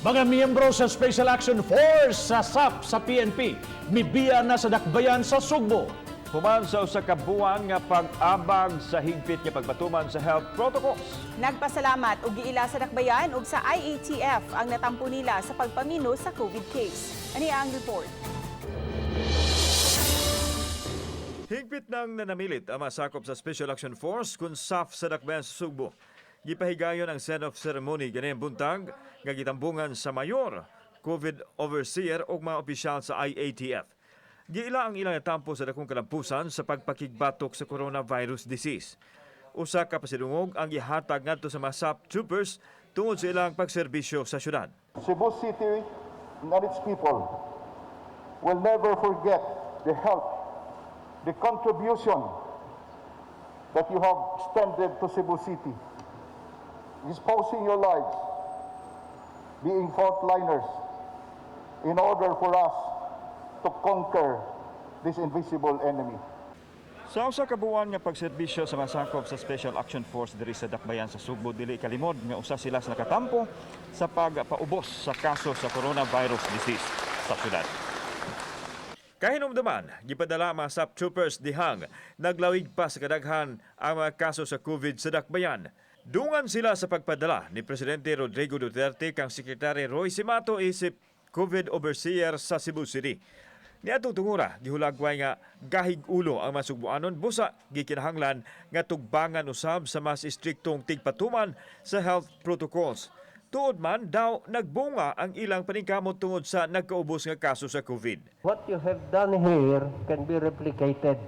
Mga miyembro sa Special Action Force sa SAF sa PNP, mibiya na sa dakbayan sa Sugbo. Human sa usa ka buwan nga pag-abag sa higpit nga pagpatuman sa health protocols. Nagpasalamat og giila sa dakbayan ug sa IATF ang natampo nila sa pagpamino sa COVID case. Ani ang report. Higpit nang nanamilit ang mga sakop sa Special Action Force kung SAF sa dakbayan sa Sugbo. Gipahigayon ang send-off ceremony ganihang buntag nga gitambungan sa mayor, COVID overseer ug mga opisyal sa IATF. Giila ang ilang natampo sa dakong kalampusan sa pagpakigbatok sa coronavirus disease. Usa ka pasidungog ang gihatag ngadto sa mga SAF troopers tungod sa ilang pagserbisyo sa syudad. Cebu City and its people will never forget the help, the contribution that you have extended to Cebu City, exposing your lives, being frontliners in order for us to conquer this invisible enemy. Sa usa ka buwan nga pagserbisyo sa masakop sa Special Action Force diri sa dakbayan sa Sugbo, dili kalimod nga usa sila sa nakatampo sa pagpaubos sa kaso sa coronavirus disease sa syudad. Kahinumduman, gipadala ang mga SAF troopers dihang naglawig pa sa kadaghan ang mga kaso sa COVID sa dakbayan. Dungan sila sa pagpadala ni Presidente Rodrigo Duterte kang Secretary Roy Cimatu isip COVID overseer sa Cebu City. Niadtong tungura, gihulagway nga gahig ulo ang mga Sugbuanon busa gikinahanglan nga tugbangan usab sa mas istriktong tigpatuman sa health protocols. Tuod man daw nagbunga ang ilang paningkamot tungod sa nagkaubos nga kaso sa COVID. What you have done here can be replicated.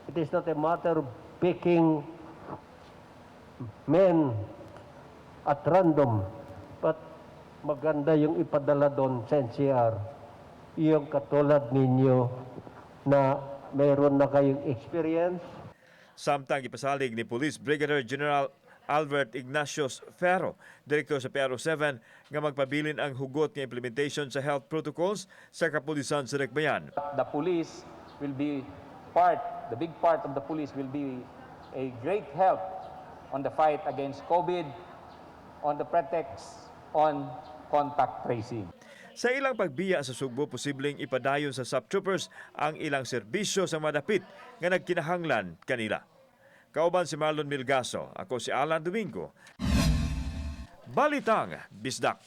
It is not a matter of picking men at random, but maganda yung ipadala doon sa NCR. Yung katulad ninyo na meron na kayong experience. Samtang gipasalig ni Police Brigadier General Albert Ignatius Ferro, direktor sa PRO 7, nga magpabilin ang hugot nga implementation sa health protocols sa kapulisan sa Dakbayan. The police will be part, the big part of the police will be a great help on the fight against COVID on the pretext on contact tracing. Sa ilang pagbiya sa Sugbo, posibleng ipadayon sa SAF troopers ang ilang serbisyo sa madapit nga nagkinahanglan kanila. Kauban si Marlon Milgaso, ako si Alan Domingo. Balitang Bisdak.